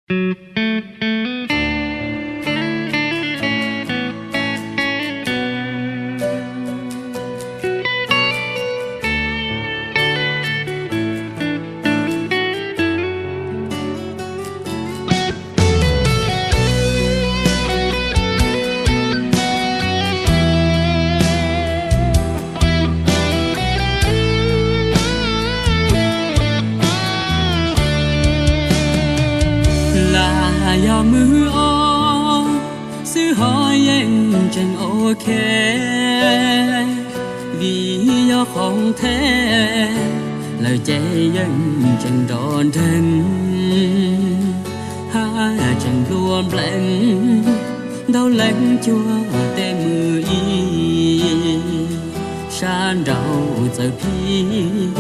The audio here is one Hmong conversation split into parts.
Lam yog mws ob xwb ho yeej tseem ok, vim yog qhov theb lawm ces yeej tseem nrov nreeg, haj tseem nplua nplees ntau leej cuag tej mws ib. Sab nraud txawm phib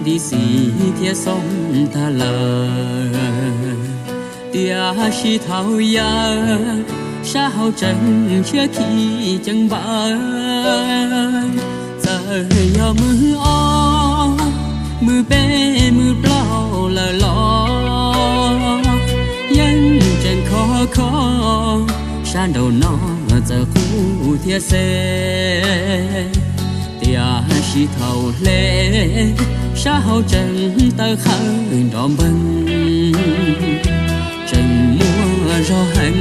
nti xis thiab xoo tag lawm, tiam sis thaum yawg sab hauv tseem tshiab khi ceev npaws. Txawm yog mws ob, mws peb mws plaub lawm los yeej tseem khov kho, sab nraum no txawm qub thiab xeb. Tiam sis thaum hle, sab hauv tseem tawv qhawv nrov npeeg, tseem muaj zog heev,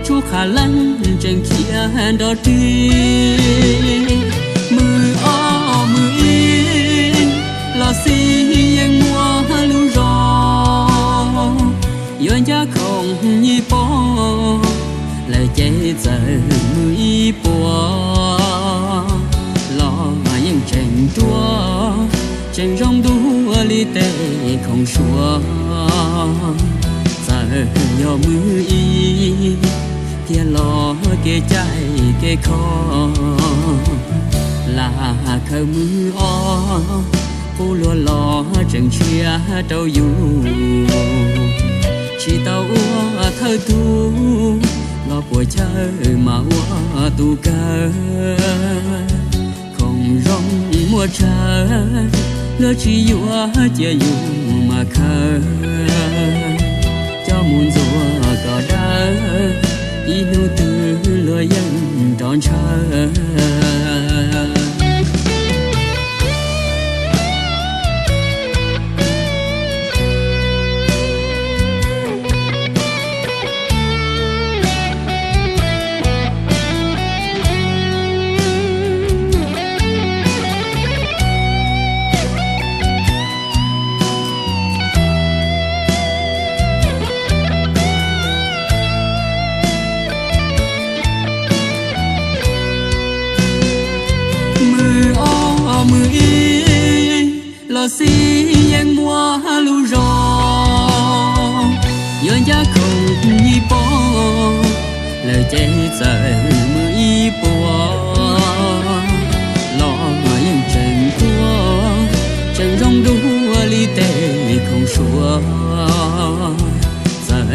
tsuj qhov leej tseem khiav nrov rig. Mws ob mws ib los xij yeej muaj lub zog, yuav ncaj khoom nyiaj pog lawm ces txawm mws ib puas los yeej tseem ruaj, tseem zoo dua li tej khoom suav. Txawm yog mws ib thiaj los kev cai kev kho, lam khaws mws ob qub luag los tseem tshiab rau yus. Tsis tau ua thawj tug los puas chawj mas ua tus kawg. Khoom zoo muaj tsawg, luag tsis yuav cia yus mas khaws, coj mus ntxuav kom dawb, ib hnub twg luag yeej nrov ntshaw. Mws ob mws ib los xij yeej muaj lub zog, yuav ncaj khoom nyiaj pog lawm ces txawm mws ib puas los yeej tseem ruaj, tseem zoo dua li tej khoom suav. Txawm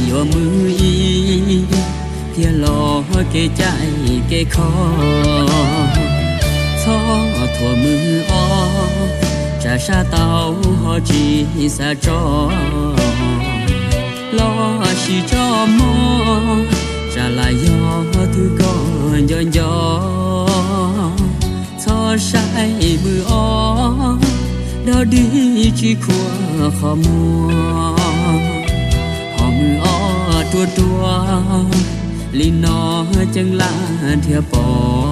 yuav mws ib thiaj los kev cai kev kho, txhob thuam mws ob, tsam sab tau ho tsis xav tso, los sis tso mog, tsam lam yog twg koj nco nco. Txhob saib mws ob dog dig tsis khuam qhov muag, ho mws ob ruaj ruaj li no ceeb laj dhia pom.